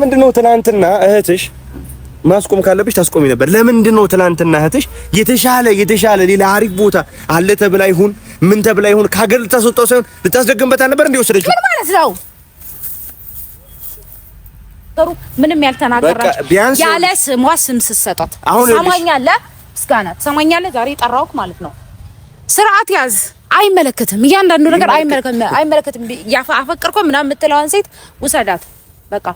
ምንድነው ትናንትና እህትሽ ማስቆም ካለብሽ ታስቆሚ ነበር። ለምንድን ነው ትናንትና እህትሽ የተሻለ የተሻለ ሌላ አሪፍ ቦታ አለ ተብላ ይሁን ምን ተብላ ይሁን ከሀገር ልታስወጣው ሳይሆን ልታስደግምበት አልነበር እንዴ ወሰደችው? ምን ማለት ነው? ጥሩ ምንም ያልተናገራችሁ ያለ ስሟ ስም ስትሰጣት ትሰማኛለህ? ምስጋና ትሰማኛለህ? ዛሬ ጠራሁህ ማለት ነው። ስርዓት ያዝ። አይመለከትም፣ እያንዳንዱ ነገር አይመለከትም፣ አይመለከትም። አፈቅርኮ ምናምን የምትለዋን ሴት ውሰዳት። በቃ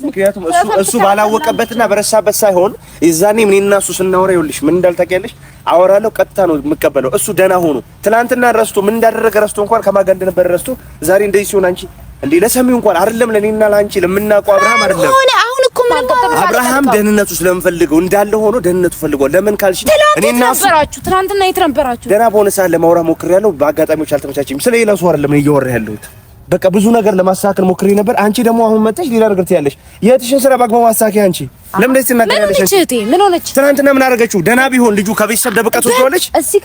ምክንያቱም እሱ ባላወቀበትና በረሳበት ሳይሆን የዛኔ እኔና እሱ ስናወራ ይኸውልሽ ምን እንዳልታውቂያለሽ፣ አወራለሁ ቀጥታ ነው የምቀበለው። እሱ ደህና ሆኖ ትናንትና ረስቶ ምን እንዳደረገ ረስቶ እንኳን ከማን ጋር እንደነበረ ረስቶ ዛሬ እንደዚህ ሲሆን አንቺ እንዴ ለሰሚው እንኳን አይደለም ለኔና ለአንቺ ለምናውቀው አብርሃም አይደለም። አሁን እኮ ምንም አብርሃም ደህንነቱ ስለምፈልገው እንዳለ ሆኖ ደህንነቱ ፈልገው ለምን ካልሽ እኔና እሱ ትናንትና የት ነበራችሁ? ደህና በሆነ ሰዓት ለማውራት ሞክሬያለሁ። በአጋጣሚዎች አልተመቻቸኝም። ስለሌላ ሰው አይደለም እኔ እያወራሁ ያለሁት በቃ ብዙ ነገር ለማስተካከል ሞክሬ ነበር። አንቺ ደግሞ አሁን መጥተሽ ሌላ ነገር ትያለሽ። የእህትሽን ስራ በአግባቡ አስተካክይ። አንቺ ለምን እንደዚህ ትናገሪያለሽ? ምን ሆነች? ምን ሆነች? ትናንትና ምን አደረገችው? ደህና ቢሆን ልጁ ከቤተሰብ ደብቃ ትወስደዋለች። እዚህ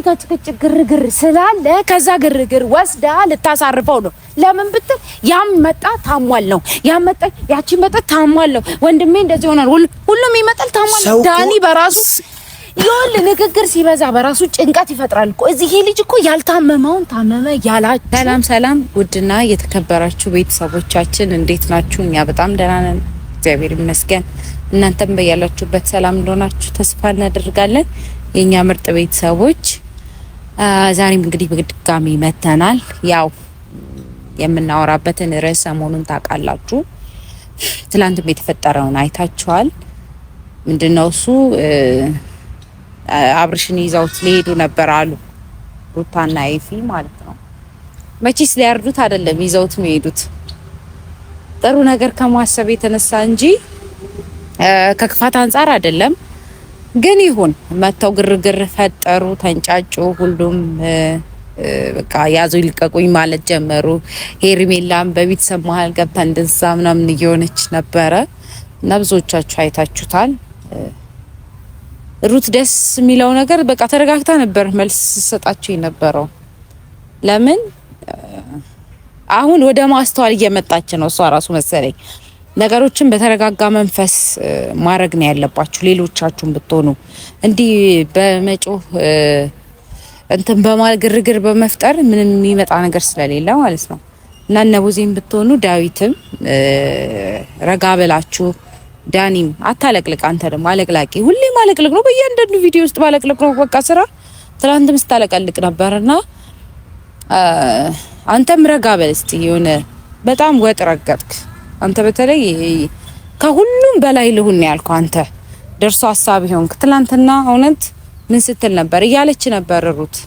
ጋር ጭቅጭቅ ግርግር ስላለ ከዛ ግርግር ወስዳ ልታሳርፈው ነው። ለምን ብትል ያም መጣ ታሟል ነው፣ ያም መጣ ያቺ መጣ ታሟል ነው፣ ወንድሜ እንደዚህ ሆኗል፣ ሁሉም ይመጣል ታሟል። ዳኒ በራሱ ይኸውልህ ንግግር ሲበዛ በራሱ ጭንቀት ይፈጥራል እኮ። እዚህ ይሄ ልጅ እኮ ያልታመመውን ታመመ ያላችሁ። ሰላም ሰላም፣ ውድና የተከበራችሁ ቤተሰቦቻችን እንዴት ናችሁ? እኛ በጣም ደህና ነን፣ እግዚአብሔር ይመስገን። እናንተም በያላችሁበት ሰላም እንደሆናችሁ ተስፋ እናደርጋለን። የኛ ምርጥ ቤተሰቦች ዛሬም እንግዲህ በድጋሚ መተናል። ያው የምናወራበትን ርዕስ ሰሞኑን ታውቃላችሁ። ትላንትም የተፈጠረውን አይታችኋል። ምንድነው እሱ አብርሽን ይዘውት ሊሄዱ ነበር አሉ ሩታና ኤፊ ማለት ነው። መቼስ ሊያርዱት አይደለም ይዘውት የሚሄዱት ጥሩ ነገር ከማሰብ የተነሳ እንጂ ከክፋት አንጻር አይደለም። ግን ይሁን መተው ግርግር ፈጠሩ፣ ተንጫጩ። ሁሉም በቃ ያዙ ይልቀቁኝ ማለት ጀመሩ። ሄርሜላም በቤተሰብ መሀል ገብታ እንደዛ ምናምን እየሆነች ነበረ እና ብዙዎቻችሁ አይታችሁታል። ሩት ደስ የሚለው ነገር በቃ ተረጋግታ ነበር መልስ ሰጣቸው የነበረው። ለምን አሁን ወደ ማስተዋል እየመጣች ነው እሷ ራሱ መሰለኝ። ነገሮችን በተረጋጋ መንፈስ ማድረግ ነው ያለባችሁ። ሌሎቻችሁም ብትሆኑ እንዲህ በመጮህ እንትን በማል ግርግር በመፍጠር ምንም የሚመጣ ነገር ስለሌለ ማለት ነው። እና እነ ቡዜም ብትሆኑ ዳዊትም ረጋ ብላችሁ ዳኒም አታለቅልቅ። አንተ ደግሞ አለቅላቂ፣ ሁሌም አለቅልቅ ነው። በእያንዳንዱ ቪዲዮ ውስጥ ባለቅልቅ ነው በቃ ስራ። ትናንትም ስታለቀልቅ ነበርና አንተም ረጋ በል እስቲ። የሆነ በጣም ወጥ ረገጥክ አንተ። በተለይ ከሁሉም በላይ ልሁን ያልከው አንተ ደርሶ ሀሳብ ሆንክ። ትናንትና እውነት ምን ስትል ነበር እያለች ነበር ሩት።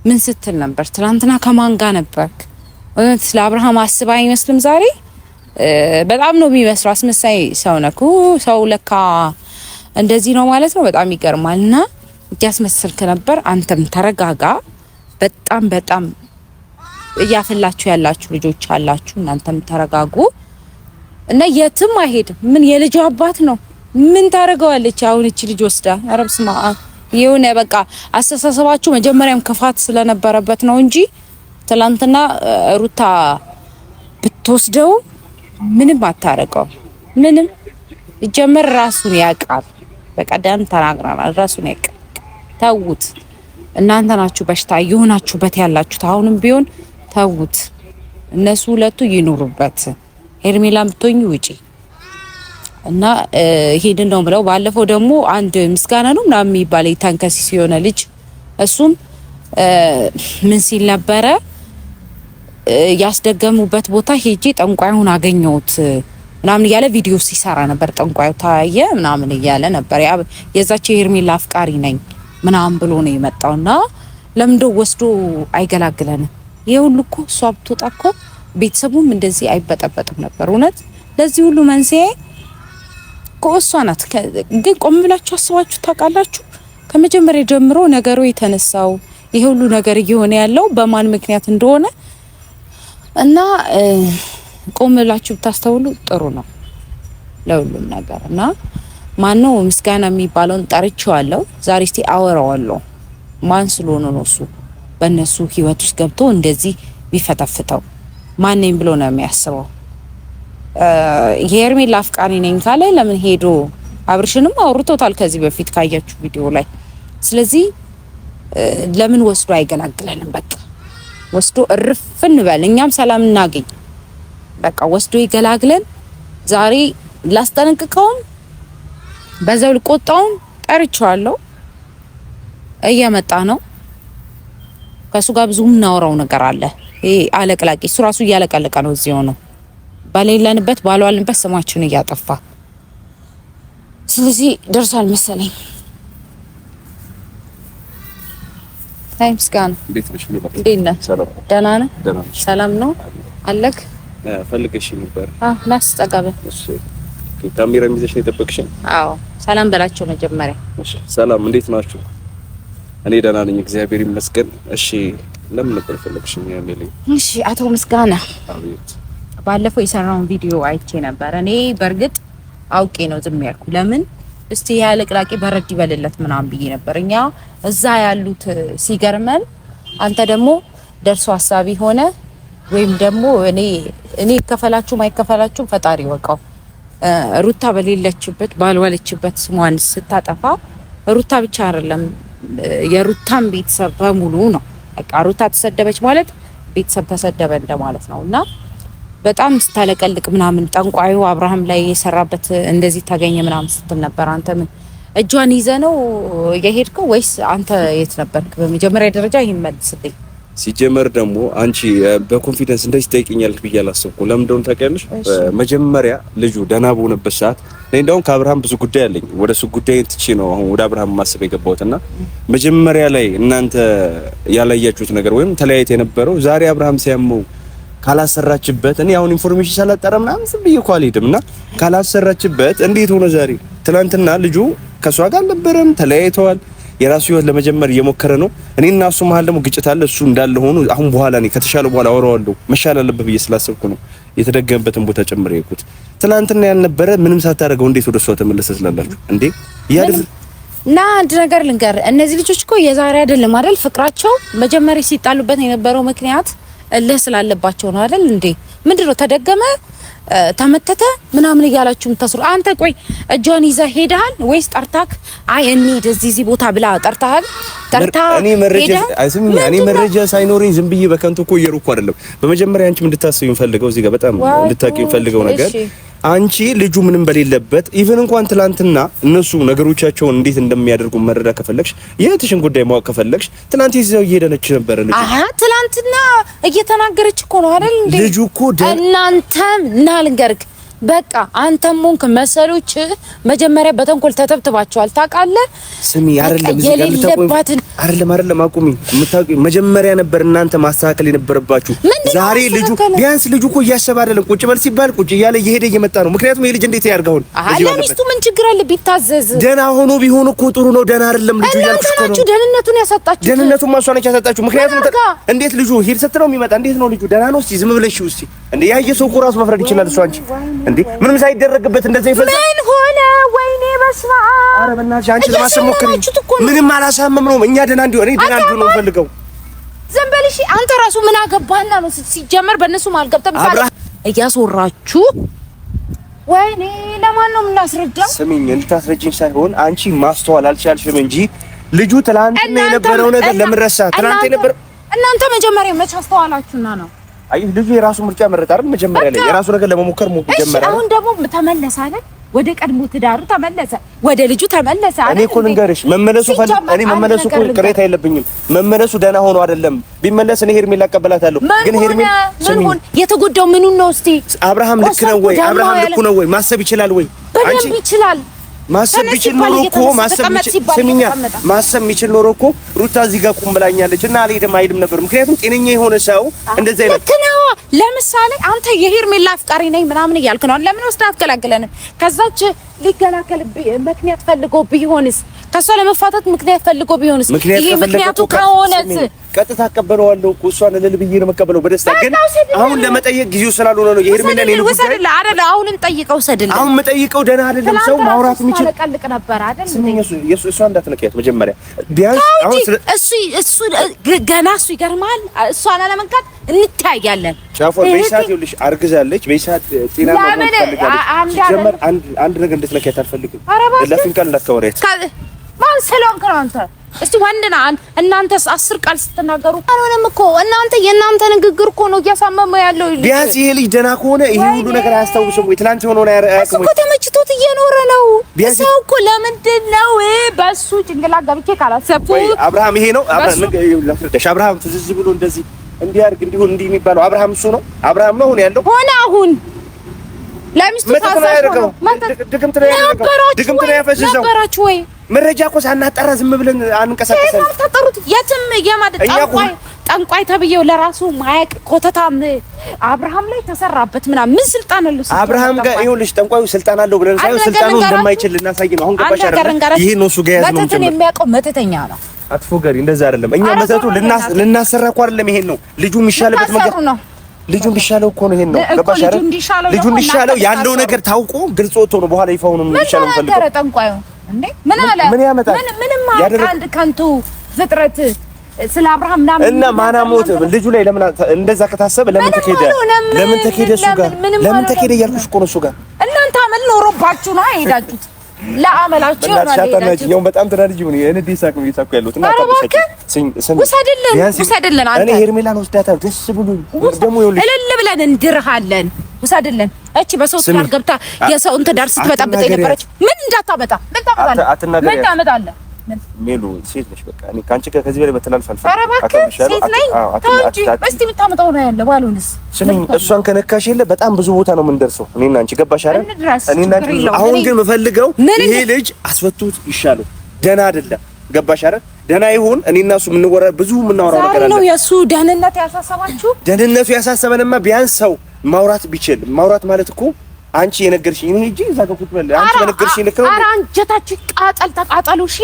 ምን ስትል ነበር ትናንትና? ከማን ጋር ነበርክ? እውነት ለአብርሃም አስባ አይመስልም ዛሬ በጣም ነው የሚመስለው። አስመሳይ ሰው ነኩ። ሰው ለካ እንደዚህ ነው ማለት ነው። በጣም ይገርማል። እና እያስመሰልክ ነበር። አንተም ተረጋጋ። በጣም በጣም እያፈላችሁ ያላችሁ ልጆች አላችሁ። እናንተም ተረጋጉ እና የትም አይሄድም። ምን የልጁ አባት ነው። ምን ታደርገዋለች አሁን እቺ ልጅ ወስዳ? ኧረ በስመ አብ። የሆነ በቃ አስተሳሰባችሁ መጀመሪያም ክፋት ስለነበረበት ነው እንጂ ትላንትና ሩታ ብትወስደው ምንም አታረቀው። ምንም ጀመር ራሱን ያውቃል። በቀደም ተናግረናል። ራሱን ያውቃል። ተዉት። እናንተ ናችሁ በሽታ እየሆናችሁበት ያላችሁት። አሁንም ቢሆን ተዉት። እነሱ ሁለቱ ይኑሩበት። ሄርሜላም ብትሆኚ ውጪ እና ይሄንን ነው ብለው። ባለፈው ደግሞ አንድ ምስጋና ነው ምናምን የሚባል ተንከሲስ የሆነ ልጅ እሱም ምን ሲል ነበረ ያስደገሙበት ቦታ ሄጄ ጠንቋዩን አገኘሁት ምናምን እያለ ቪዲዮ ሲሰራ ነበር። ጠንቋዩ ታየ ምናምን እያለ ነበር። የዛች የሄርሜላ አፍቃሪ ነኝ ምናምን ብሎ ነው የመጣውና ለምንድነው ወስዶ አይገላግለንም? ይሄ ሁሉ እኮ እሷ ብትወጣ እኮ ቤተሰቡም እንደዚህ አይበጠበጥም ነበር። እውነት ለዚህ ሁሉ መንስኤ እኮ እሷ ናት። ግን ቆም ብላችሁ አስባችሁ ታውቃላችሁ? ከመጀመሪያ ጀምሮ ነገሩ የተነሳው ይሄ ሁሉ ነገር እየሆነ ያለው በማን ምክንያት እንደሆነ እና ቆም ብላችሁ ብታስተውሉ ጥሩ ነው ለሁሉም ነገር። እና ማነው ምስጋና የሚባለውን ጠርቼዋለሁ። ዛሬ እስቲ አወራዋለሁ። ማን ስለሆነ ነው እሱ በእነሱ ህይወት ውስጥ ገብቶ እንደዚህ ቢፈተፍተው? ማን ነኝ ብሎ ነው የሚያስበው? የሄርሜላ አፍቃሪ ነኝ ካለ ለምን ሄዶ አብርሽንም አውርቶታል ከዚህ በፊት ካያችሁ ቪዲዮ ላይ። ስለዚህ ለምን ወስዶ አይገላግለንም? በቃ ወስዶ እርፍ እንበል፣ እኛም ሰላም እናገኝ። በቃ ወስዶ ይገላግለን። ዛሬ ላስጠነቅቀውም በዛው ልቆጣውም ጠርቼዋለሁ። እየመጣ ነው። ከእሱ ጋር ብዙ የምናወራው ነገር አለ። ይሄ አለቅላቂ እሱ ራሱ እያለቀለቀ ነው እዚህ ሆኖ ባሌለንበት ባልዋልንበት ስማችን እያጠፋ ስለዚህ ደርሷል መሰለኝ። ታይምስ ጋር ነው። እንዴት ነህ? ደህና ነህ? ሰላም ነው አለክ? ፈልገሽ ነበር? አዎ፣ ናስ ጠጋ በል። እሺ፣ ካሜራ ይዘሽ ነው የጠበቅሽኝ? አዎ፣ ሰላም በላቸው መጀመሪያ። እሺ፣ ሰላም፣ እንዴት ናችሁ? እኔ ደህና ነኝ እግዚአብሔር ይመስገን። እሺ፣ ለምን ነበር የፈለግሽኝ? ያሜሊ? እሺ፣ አቶ ምስጋና፣ አቤት። ባለፈው የሰራውን ቪዲዮ አይቼ ነበር። እኔ በእርግጥ አውቄ ነው ዝም ያልኩ። ለምን እስቲ ያለቅላቂ በረድ ይበልለት ምናምን ብዬ ነበር። እኛ እዛ ያሉት ሲገርመን፣ አንተ ደግሞ ደርሶ ሀሳቢ ሆነ ወይም ደግሞ እኔ ይከፈላችሁ ማይከፈላችሁ ፈጣሪ ወቀው። ሩታ በሌለችበት ባልዋለችበት ስሟን ስታጠፋ ሩታ ብቻ አይደለም የሩታን ቤተሰብ በሙሉ ነው። በቃ ሩታ ተሰደበች ማለት ቤተሰብ ተሰደበ እንደማለት ነው። እና በጣም ስታለቀልቅ ምናምን ጠንቋዩ አብርሃም ላይ የሰራበት እንደዚህ ታገኘ ምናምን ስትል ነበር። አንተ ምን እጇን ይዘህ ነው የሄድከው ወይስ አንተ የት ነበርክ? በመጀመሪያ ደረጃ ይሄን መልስልኝ። ሲጀመር ደግሞ አንቺ በ confidence እንደዚህ ትጠይቂኛለሽ ብዬ አላሰብኩም። ለምን እንደሆነ ታውቂያለሽ? መጀመሪያ ልጁ ደህና በሆነበት ሰዓት እኔ እንደውም ከአብርሃም ብዙ ጉዳይ አለኝ። ወደ እሱ ጉዳይ ትቼ ነው አሁን ወደ አብርሃም ማሰብ የገባሁት እና መጀመሪያ ላይ እናንተ ያላያችሁት ነገር ወይም ተለያይተ የነበረው ዛሬ አብርሃም ሲያመው ካላሰራችበት እኔ አሁን information ሳላጣራ ምናምን ዝም ብዬ እኮ አልሄድም እና ካላሰራችበት እንዴት ሆነ ዛሬ? ትናንትና ልጁ ከእሷ ጋር አልነበረም፣ ተለያይተዋል። የራሱ ህይወት ለመጀመር እየሞከረ ነው። እኔና እሱ መሀል ደግሞ ግጭት አለ። እሱ እንዳለ ሆኖ አሁን በኋላ እኔ ከተሻለ በኋላ አወራዋለሁ መሻል አለበት ብዬ ስላሰብኩ ነው የተደገመበትን ቦታ ጨምሬ የሄድኩት። ትናንትና ያልነበረ ምንም ሳታደርገው እንዴት ወደ እሷ ተመለሰ ስላላችሁ እንዴ ያድፍ እና አንድ ነገር ልንገር፣ እነዚህ ልጆች እኮ የዛሬ አይደለም አይደል ፍቅራቸው። መጀመሪያ ሲጣሉበት የነበረው ምክንያት እልህ ስላለባቸው ነው አይደል እንዴ? ምንድነው ተደገመ ተመተተ ምናምን እያላችሁ የምታስሩ አንተ። ቆይ እጇን ይዘህ ሄደሃል ወይስ ጠርታክ? አይ እንሂድ እዚህ እዚህ ቦታ ብላ ጠርታሃል? ጠርታ እኔ መረጃ አይስም እኔ መረጃ ሳይኖረኝ ዝም ብዬ በከንቱ እኮ እየሮጥኩ አይደለም። በመጀመሪያ አንቺም እንድታስቢ የምፈልገው እዚህ ጋር በጣም እንድታቂ የምፈልገው ነገር አንቺ ልጁ ምንም በሌለበት even እንኳን ትላንትና እነሱ ነገሮቻቸውን እንዴት እንደሚያደርጉ መረዳት ከፈለግሽ የእህትሽን ጉዳይ ማወቅ ከፈለግሽ ትላንት ይዘው እየሄደች ነበር ልጁ። አሃ ትላንትና እየተናገረች እኮ ነው አይደል እንዴ? ልጁ እኮ እናንተም እና ልንገርክ በቃ አንተም ሆንክ መሰሎች መጀመሪያ በተንኮል ተተብትባቸዋል። ታውቃለህ። ስሚ አይደለም እዚህ ጋር የሌለባትን አይደለም አይደለም አቁሚ። የምታውቂው መጀመሪያ ነበር እናንተ ማስተካከል የነበረባችሁ። ዛሬ ልጁ ቢያንስ ልጁ እኮ እያሰበ አይደለም። ቁጭ በል ሲባል ቁጭ እያለ እየሄደ እየመጣ ነው። ምክንያቱም ይሄ ልጅ እንዴት ያርጋውን ለሚስቱ ምን ችግር አለ ቢታዘዝ? ደህና ሆኖ ቢሆን እኮ ጥሩ ነው። ደህና አይደለም ልጁ እያልኩሽ እኮ ነው። ደህንነቱን ያሳጣችሁ ደህንነቱን እሷ ነች ያሳጣችሁ። ምክንያቱም እንዴት ልጁ ሂድ ስትለው የሚመጣ እንዴት ነው ልጁ ደህና ነው? እስኪ ዝም ብለሽ እስኪ እንዴ ያየ ሰው እኮ ራሱ መፍረድ ይችላል። እሱ አንቺ እንዴ ምንም ሳይደረግበት እንደዛ ይፈልጋል። ምን ሆነ? ወይኔ በስመ አብ! ኧረ በእናትሽ አንቺ ለማሰብ ሞክሪ። ምንም አላሳመም ነው። እኛ ደህና እንዲሆን እኔ ደህና እንዲሆን ነው የምፈልገው። ዝም በል እሺ። አንተ ራሱ ምን አገባህና ነው ሲጀመር? በእነሱ መሀል ገብተህ እያስወራችሁ። ወይኔ ለማን ነው የምናስረዳው? ስሚኝ፣ እንድታስረጂኝ ሳይሆን አንቺ ማስተዋል አልቻልሽም እንጂ ልጁ ትላንትና የነበረው ነገር ለምን ረሳ? ትላንት የነበረው እናንተ መጀመሪያ መች አስተዋላችሁና ነው? አይ ልጁ የራሱ ምርጫ መረጠ አይደል? መጀመሪያ ላይ የራሱ ነገር ለመሞከር ጀመረ። አሁን ደግሞ ተመለሰ አይደል? ወደ ቀድሞ ትዳሩ ተመለሰ፣ ወደ ልጁ ተመለሰ። እኔ እኮ ልንገርሽ መመለሱ እኔ መመለሱ እኮ ቅሬታ የለብኝም። መመለሱ ደህና ሆኖ አይደለም ቢመለስ እኔ ሄርሜላ እቀበላታለሁ። ግን ሄርሜላ ምን ሆነ? የተጎዳው ምኑን ነው? እስቲ አብርሃም ልክ ነው ወይ? አብርሃም ልክ ነው ወይ? ማሰብ ይችላል ወይ? በደንብ ይችላል። ማሰብ ቢችል ኖሮ እኮ ማሰብ ስሚኛ፣ ማሰብ የሚችል ኖሮ እኮ ሩታ እዚህ ጋር ቁም ብላኛለች እና አልሄድም አይልም ነበር። ምክንያቱም ጤነኛ የሆነ ሰው እንደዚህ አይነት ልክ ነው። ለምሳሌ አንተ የሄርሜላ አፍቃሪ ነኝ ምናምን እያልክ ነው። ለምን ወስደህ አትገላግለንም? ከዛች ሊገላገል ምክንያት ፈልጎ ቢሆንስ? ከሷ ለመፋታት ምክንያት ፈልጎ ቢሆንስ? ይሄ ምክንያቱ ከሆነስ ቀጥታ እቀበለዋለሁ እኮ እሷን እልል ብዬ ነው የምቀበለው በደስታ። ግን አሁን ለመጠየቅ ጊዜው ስላልሆነ ነው። የሄርሜላን የኔ ጉዳይ አይደል? አሁንም ጠይቀው ውሰድልህ። አሁን የምጠይቀው ደህና አይደለም። ሰው ማውራት የሚችል ቀልቅ ነበር አይደል? ስሚኝ፣ እሱ እሷ እንዳትነቂያት መጀመሪያ ቢያንስ አሁን እሱ እሱ ገና እሱ ይገርማል። እሷን አለመንካት እንታያለን። ጫፏን በይሳት ይኸውልሽ፣ አርግዛለች። በይሳት ጤና መሆን ትፈልጋለች። ሲጀመር አንድ ነገር እንድትነኪያት አልፈልግም። ለፊን ቃል እንዳታወሪያት። ማን ስለሆንክ ነው አንተ? እስቲ ወንድ ነህ እናንተስ 10 ቃል ስትናገሩ አልሆነም እኮ እናንተ። የእናንተ ንግግር እኮ ነው እያሳመመ ያለው። ቢያንስ ይሄ ልጅ ደህና ከሆነ ይሄ ሁሉ ነገር አያስታውስም ወይ? ትናንት የሆነውን አያውቅም ወይ? እኮ ተመችቶት እየኖረ ነው። ሰው እኮ ለምንድን ነው በሱ ጭንቅላት ገብቼ ካላሰብኩ አብርሃም ይሄ ነው አብርሃም አብርሃም ትዝዝ ብሎ እንደዚህ እንዲያርግ እንዲሆን እንዲህ የሚባለው አብርሃም እሱ ነው። አብርሃም ነው አሁን ያለው ሆነ አሁን ለሚስቱ ታዛዥ ሆኖ ድግምት ነው ያደረገው። ድግምት ነው ያፈዘዘው። ነበራችሁ ወይ? መረጃ እኮ ሳናጣራ ዝም ብለን አንንቀሳቀስም። ታጠሩት የትም የማድ ጠንቋይ ጠንቋይ ተብዬው ለራሱ ማያቅ ኮተታም አብርሃም ላይ ተሰራበት ምናምን ምን ስልጣን አለው? አብርሃም ጋር ይኸውልሽ፣ ጠንቋዩ ስልጣን አለው ብለን ሳይሆን ስልጣኑ እንደማይችል ልናሳይ ነው። አሁን ገባሽ አይደል? ይሄ ነው እሱ ጋር ያዝነው። መተትን የሚያውቀው መተተኛ ነው። አትፎገሪ፣ እንደዛ አይደለም። እኛ መተቱ ልናሰራ እኮ አይደለም። ይሄን ነው ልጁ የሚሻልበት መንገድ ነው። ልጁ እንዲሻለው እኮ ነው። ይሄን ነው ገባሽ አይደል? ልጁ እንዲሻለው ያለው ነገር ታውቆ ግልጽ ወጥቶ ነው በኋላ ይፋው ነው የሚሻለው። ምን ተናገረ ጠንቋዩ እንዴ? ምን አለ? ምን ያመጣል? ምንም አንድ ከንቱ ፍጥረት ስለ አብርሃም ምናምን እና ማናሞት ልጁ ላይ ለምን እንደዛ ከታሰበ ለምን ተኬደ? ለምን ተኬደ? እሱ ጋር ለምን ተኬደ እያልኩሽ እኮ ነው። እሱ ጋር እናንተ አመል ኖሮባችሁ ነው የሄዳችሁት። ለአመላችሁ ነው የሄዳችሁት። ያው በጣም ተናድጄ ነው እኔ ዲሳክ ነው እየሳኩ ያለሁት እና ውሰድልን፣ ውሰድልን። አንተ እኔ ሄርሜላን ወስዳታለሁ። ደስ ብሎኝ ደግሞ ይኸውልሽ እልል ብለን እንድርሃለን። ውሰድልን። እቺ በሰው ትዳር ገብታ የሰውን ትዳር ስትበጠብጥ የነበረች ምን እንዳታመጣ ምን ታመጣለህ? ምን ታመጣለህ? ሜሉ ሴት ነሽ። በቃ እኔ ከአንቺ ጋር ከዚህ በላይ መተላለፍ አልፈልግም። ኧረ እባክህ ሴት ነኝ። ተው እንጂ እስቲ የምታመጣው ነው ያለ ባልሆንስ። ስሚኝ፣ እሷን ከነካሽ የለ በጣም ብዙ ቦታ ነው የምንደርሰው እኔና አንቺ። ገባሽ አይደል? እኔና አንቺ። አሁን ግን የምፈልገው ይሄ ልጅ አስፈቱት ይሻለው። ደህና አይደለም። ገባሽ አይደል? ደህና ይሁን። እኔና እሱ የምንወራ ብዙ የምናወራው ነገር አለ። ነው የእሱ ደህንነት ያሳሰባችሁ? ደህንነቱ ያሳሰበንማ ቢያንስ ሰው ማውራት ቢችል። ማውራት ማለት እኮ አንቺ የነገርሽኝ እኔ ሂጂ እዛ ጋር ቁጭ በል። አንቺ በነገርሽኝ ልክ ነው። ኧረ አንጀታችሁ ይቃጠል፣ ተቃጠሉ። እሺ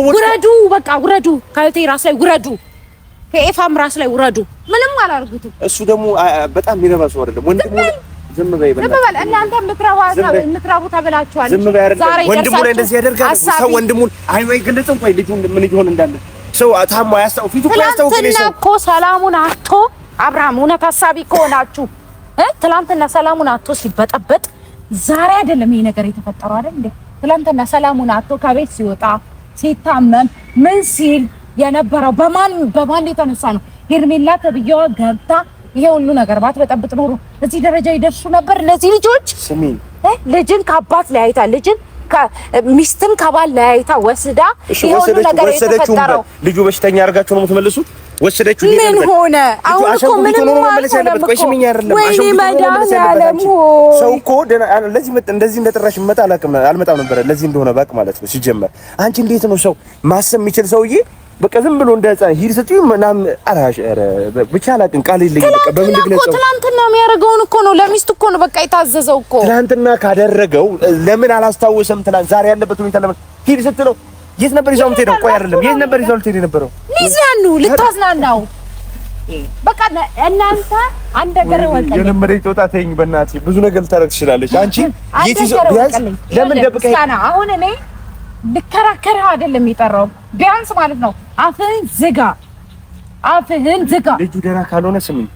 ውረዱ፣ በቃ ውረዱ። ከእህቴ ራስ ላይ ውረዱ፣ ከኤፋም ራስ ላይ ውረዱ። ምንም አላርጉትም። እሱ ደግሞ በጣም የሚረባ ሰው አይደለም። ወንድሙ ዝም በይ፣ ዝም በል። እናንተ የምትረቡ ተብላችኋል። ዝም በይ አይደለም። ወንድሙ ላይ እንደዚህ ያደርጋል ሰው። ወንድሙን አይኑ አይገለጽም። ቆይ ልጁ ምን እየሆነ እንዳለ ሰው ታሞ አያስታው ፊቱ እኮ ያስታውቅ። ትናንትና እኮ ሰላሙን አጥቶ አብርሃም፣ እውነት ሀሳቢ ከሆናችሁ ትናንትና ሰላሙን አጥቶ ሲበጠበጥ ዛሬ አይደለም ይሄ ነገር የተፈጠረው አይደል እንዴ? ትናንትና ሰላሙን አጥቶ ከቤት ሲወጣ ሲታመም ምን ሲል የነበረው በማን በማን የተነሳ ነው? ሄርሜላ ተብዬዋ ገብታ ይሄ ሁሉ ነገር ባትበጠብጥ ኖሮ እዚህ ደረጃ ይደርሱ ነበር እነዚህ ልጆች? ስሚ፣ ልጅን ከአባት ለያይታ ልጅን ሚስትን ከባል ለያይታ ወስዳ ይሄ ሁሉ ነገር የተፈጠረው ልጁ በሽተኛ አድርጋችሁ ነው የምትመልሱት? ወሰደችው። ምን ሆነ አሁን? እኮ ምንም አልሆነም እኮ። ወይኔ መድኃኒዓለም ሰው እኮ ለዚህ እንደዚህ እንደጠራሽ መጣ አላውቅም አልመጣም ነበረ። ለዚህ እንደሆነ ባቅ ማለት ነው። ሲጀመር አንቺ እንዴት ነው ሰው ማሰብ የሚችል ሰውዬ በቃ ዝም ብሎ እንደ ሕፃን ሂድ ስትይው ምናምን ኧረ ብቻ አላውቅም፣ ቃል የለኝም። በቃ በምን ልግለጸው? ትናንትና የሚያደርገውን እኮ ነው ለሚስቱ እኮ ነው በቃ የታዘዘው እኮ። ትናንትና ካደረገው ለምን አላስታወሰም? ትናንት ዛሬ ያለበት ሁኔታ ለምን ሂድ ስትለው የት ነበር ይዛው የምትሄደው? ቆይ አይደለም፣ የት ነበር ይዛው ልትሄድ የነበረው? ሊዝናኑ ልታዝናናው። በቃ እናንተ አንድ ነገር ወቀኝ፣ የለመደች ጦጣ ተይኝ፣ በእናትሽ ብዙ ነገር ልታደርግ ትችላለች። አንቺ የት ይዘው ቢያንስ ለምን ደብቀህ? አሁን እኔ ልከራከርህ አይደለም የጠራው፣ ቢያንስ ማለት ነው አፍህን ዝጋ፣ አፍህን ዝጋ። ልጁ ደህና ካልሆነ ስሚኝ፣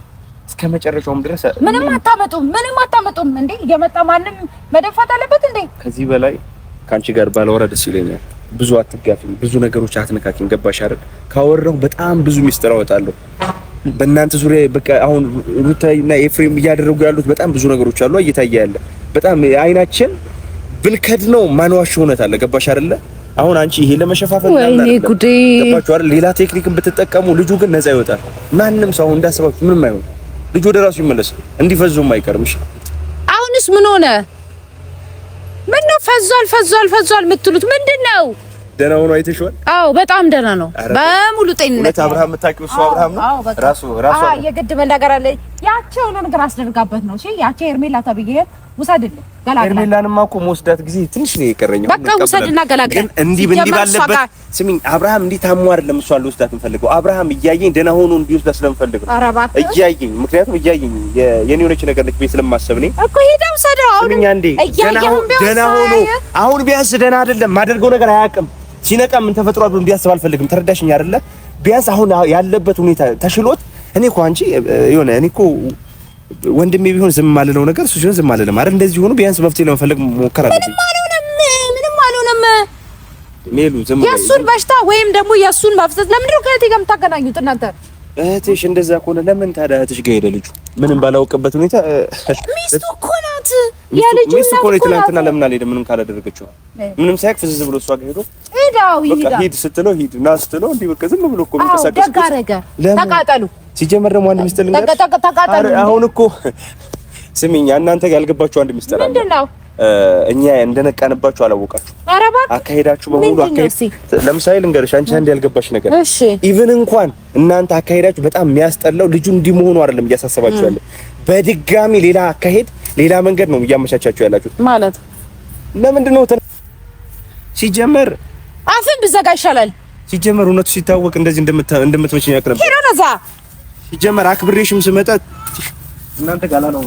እስከ መጨረሻውም ድረስ ምንም አታመጡም፣ ምንም አታመጡም። እንዴ እየመጣ ማንም መደፋት አለበት እንዴ? ከዚህ በላይ ከአንቺ ጋር ባላወራ ደስ ይለኛል። ብዙ አትጋፊኝ፣ ብዙ ነገሮች አትነካኪኝ። ገባሽ አይደል? ካወራሁ በጣም ብዙ ሚስጥር አወጣለሁ በእናንተ ዙሪያ። በቃ አሁን ሩታና ኤፍሬም እያደረጉ ያሉት በጣም ብዙ ነገሮች አሉ፣ እየታየ ያለ በጣም አይናችን ብንከድ ነው ማንዋሽ እውነት አለ። ገባሽ አይደለ? አሁን አንቺ ይሄ ለመሸፋፈን ወይኔ ጉዴ ገባችሁ አይደል? ሌላ ቴክኒክን ብትጠቀሙ ልጁ ግን ነፃ ይወጣል። ማንም ሰው እንዳሰባችሁ ምንም አይሆን። ልጁ ወደ ራሱ ይመለስ፣ እንዲፈዙም አይቀርም። እሺ አሁንስ ምን ሆነ? ምን ነው ፈዟል፣ ፈዟል፣ ፈዟል የምትሉት ምንድን ነው? ደህና ሆኖ አይተሽዋል? አዎ በጣም ደህና ነው፣ በሙሉ ጤንነት። አብርሃም የምታውቂው እሱ አብርሃም ነው ራሱ ራሱ። የግድ መናገር አለ። ያቸው የሆነ ነገር አስደርጋበት ነው። እሺ ያቸው ሄርሜላ ተብዬ ውሰድልህ፣ ገላግላ። ሄርሜላንማ እኮ መወስዳት ጊዜ ትንሽ ነው የቀረኝ። በቃ ውሰድና ገላግላ። ግን እንዲህ እንዲህ ባለበት ስሚኝ፣ አብርሃም እንዲህ ታሞ አይደለም እሷን ልወስዳት የምፈልገው። አብርሃም እያየኝ ደህና ሆኖ እንዲወስዳት ስለምፈልግ ነው። እያየኝ፣ ምክንያቱም እያየኝ የኔ የሆነች ነገር ነች ቤት ስለማሰብ እኔ እኮ ሄደው ውሰደው። አሁን ስሚኝ አንዴ፣ ደህና ሆኖ አሁን ቢያንስ ደህና አይደለም ማደርገው ነገር አያውቅም። ሲነቃ ምን ተፈጥሯል ብሎ እንዲያስብ አልፈልግም። ተረዳሽኝ አይደለ? ቢያንስ አሁን ያለበት ሁኔታ ተሽሎት እኔ እኮ አንቺ የሆነ እኔ እኮ ወንድሜ ቢሆን ዝም አልለው ነገር እሱ ሲሆን ዝም አልልም አይደል? እንደዚህ ሆኖ ቢያንስ መፍትሄ ለመፈለግ መሞከር አለብኝ። ምንም አልሆነም፣ ምንም አልሆነም። ሜሉ ዝም የእሱን በሽታ ወይም ደግሞ የእሱን መፍሰስ ለምንድን ነው ከእህቴ ጋር የምታገናኙት እናንተ? እህትሽ እንደዛ ከሆነ ለምን ታዲያ እህትሽ ጋር ሄደ ልጁ? ምንም ባላውቅበት ሁኔታ ሚስቱ እኮ ናት፣ የልጁ ሚስቱ እኮ ናት። ትናንትና ለምን አልሄደም? ምንም ካላደረገችው ምንም ሳያውቅ ፍዝዝ ብሎ እሷ ጋር ሄዶ ሄዳው በቃ ሂድ ስትለው ሂድ ና ስትለው እንዲህ በቃ ዝም ብሎ እኮ የሚንቀሳቀስ ደግ አደረገ። ተቃጠሉ። ሲጀመር ደግሞ አንድ ሚስጥር ልንገርሽ። ተቃጠሉ። አሁን እኮ ስሚኝ፣ እናንተ ጋር ያልገባችሁ አንድ ሚስጥር አለ። ምንድን ነው? እኛ እንደነቃንባችሁ አላወቃችሁ። ኧረ እባክህ አካሄዳችሁ በሙሉ አካሄድ፣ ለምሳሌ ልንገርሽ፣ አንቺ አንድ ያልገባሽ ነገር፣ እሺ፣ even እንኳን እናንተ አካሄዳችሁ በጣም የሚያስጠላው ልጁ እንዲህ መሆኑ አይደለም እያሳሰባችሁ ያለ፣ በድጋሚ ሌላ አካሄድ፣ ሌላ መንገድ ነው እያመቻቻችሁ ያላችሁት ማለት። ለምንድን ነው ሲጀመር አፍን ብዘጋ ይሻላል። ሲጀመር እውነቱ ሲታወቅ እንደዚህ እንደምትመችኝ ያቅርብ ሄዶ ነዛ ሲጀመር አክብሬሽም ስመጣ እናንተ ጋላ ነው።